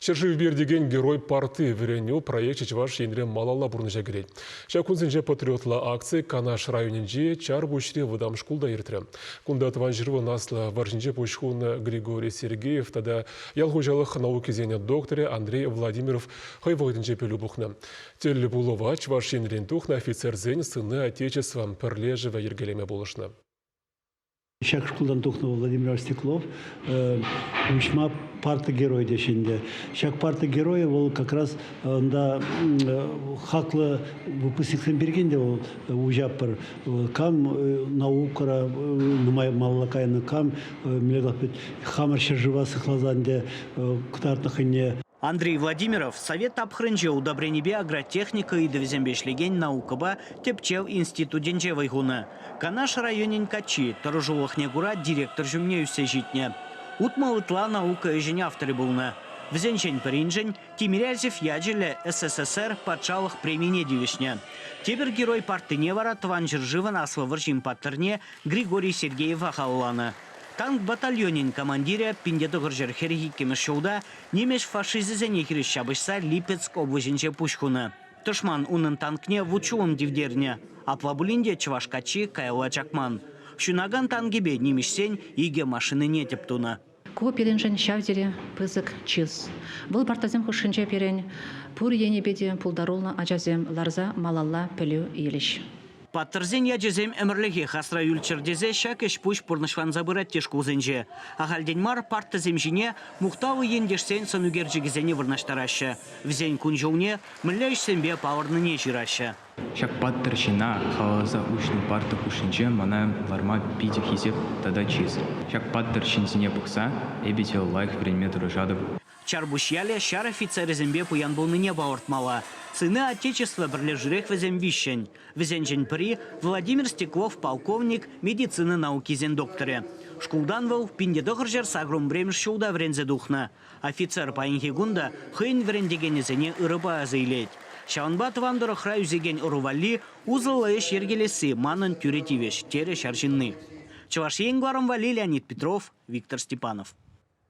Ҫӗршывпе иртекен Герой парти вӗренӳ проекчӗ Чӑваш Енре малалла пурнӑҫа кӗрет. Ҫак кунсенче патриотла акци Канаш районӗнчи Чарпуҫри вӑтам шкулта иртрӗ. Кунта Тӑван ҫӗршывӑн Аслӑ вӑрҫинче пуҫ хунӑ Григорий Сергеев тата ял хуҫалӑх наукисен докторӗ Андрей Владимиров хӑй вӑхӑтӗнче пӗлӳ пухнӑ. Тӗл пулӑва Чӑваш Енрен тухнӑ офицерсен Сыны Отечества пӗрлешӗвӗ йӗркелеме пулӑшнӑ. Ҫак шкултан тухнӑ Владимир Стеклов уҫма парта герой теҫҫӗ ӗнтӗ. Ҫак парта геройӗ вӑл как раз унта хаклӑ выпускниксем пирки ӗнтӗ вӑл уҫатпӑр. Кам наукӑра нумай малалла кайнӑ, кам хамӑр ҫӗршыва сыхласа ӗнтӗ кӑтартнӑ хӑйне. Андрей Владимиров совет тапхӑрӗнче удобренипе агротехника ыйтӑвӗсемпе ӗҫлекен наукӑпа тӗпчев институтӗнче вӑй хунӑ. Канаш районӗн каччи тӑрӑшулӑхне кура директор ҫумне ӳссе ҫитнӗ. 60 ытла наука ӗҫӗн авторӗ пулнӑ. Вӗсенчен пӗриншӗн Тимирязев ячӗллӗ СССР патшалӑх премине тивӗҫнӗ. Тепӗр герой парттине вара Тӑван ҫӗршывӑн Аслӑ вӑрҫин паттӑрне Григорий Сергеева халалланӑ. Танк батальонӗн командирӗ 1942 ҫулта нимӗҫ фашисчӗсене хирӗҫ ҫапӑҫса Липецк облаҫӗнче пуҫ хунӑ. Тӑшман унӑн танкне вут-ҫулӑм тивтернӗ. Апла пулин те чӑваш каччи каялла чакман. Ҫунакан танкӗпе нимӗҫсен икӗ машинине тӗп тунӑ. Ку пирӗншӗн ҫав тери пысӑк чыс. Вӑл партасем хушшинче пирӗн пур енӗпе те пултаруллӑ ачасем ларса малалла пӗлӳ илӗҫ. Паттӑрсен ячӗсем ӗмӗрлӗхех асра юлччӑр тесе ҫак ӗҫ-пуҫ пурнӑҫланса пырать те шкулсенче. Ахальтен мар парттӑсем ҫине мухтавлӑ ентешсен сӑнӳкерчӗкӗсене вырнаҫтараҫҫӗ. Вӗсен кун-ҫулне мӗнле ӗҫсемпе палӑрнине ҫыраҫҫӗ. Ҫак паттӑр ҫынна халалласа уҫнӑ парта хушшинче мана ларма питӗ хисеп тата чыс. Ҫак паттӑр ҫынсене пӑхса эпӗ те лайӑх вӗренме тӑрӑшатӑп. Чарпуҫ ялӗ ҫар офицерӗсемпе пуян пулнине палӑртмалла. Сыны Отечества пӗрлешӳрех вӗсем виҫҫӗн. Вӗсенчен пӗри Владимир Стеклов полковник, медицина наукисен докторӗ. Шкултан вӑл 1981 ҫулта вӗренсе тухнӑ. Офицер паянхи кун та хӑйӗн вӗрентекенӗсене ырӑпа аса илет. Ҫавӑнпа тӑван тӑрӑхра ӳсекен ӑру валли усӑллӑ ӗҫ йӗркелесси манӑн тӳрӗ тивӗҫ, терӗ ҫар ҫынни. Чӑваш Ен кӑларӑм валли Леонид Петров, Виктор Степанов.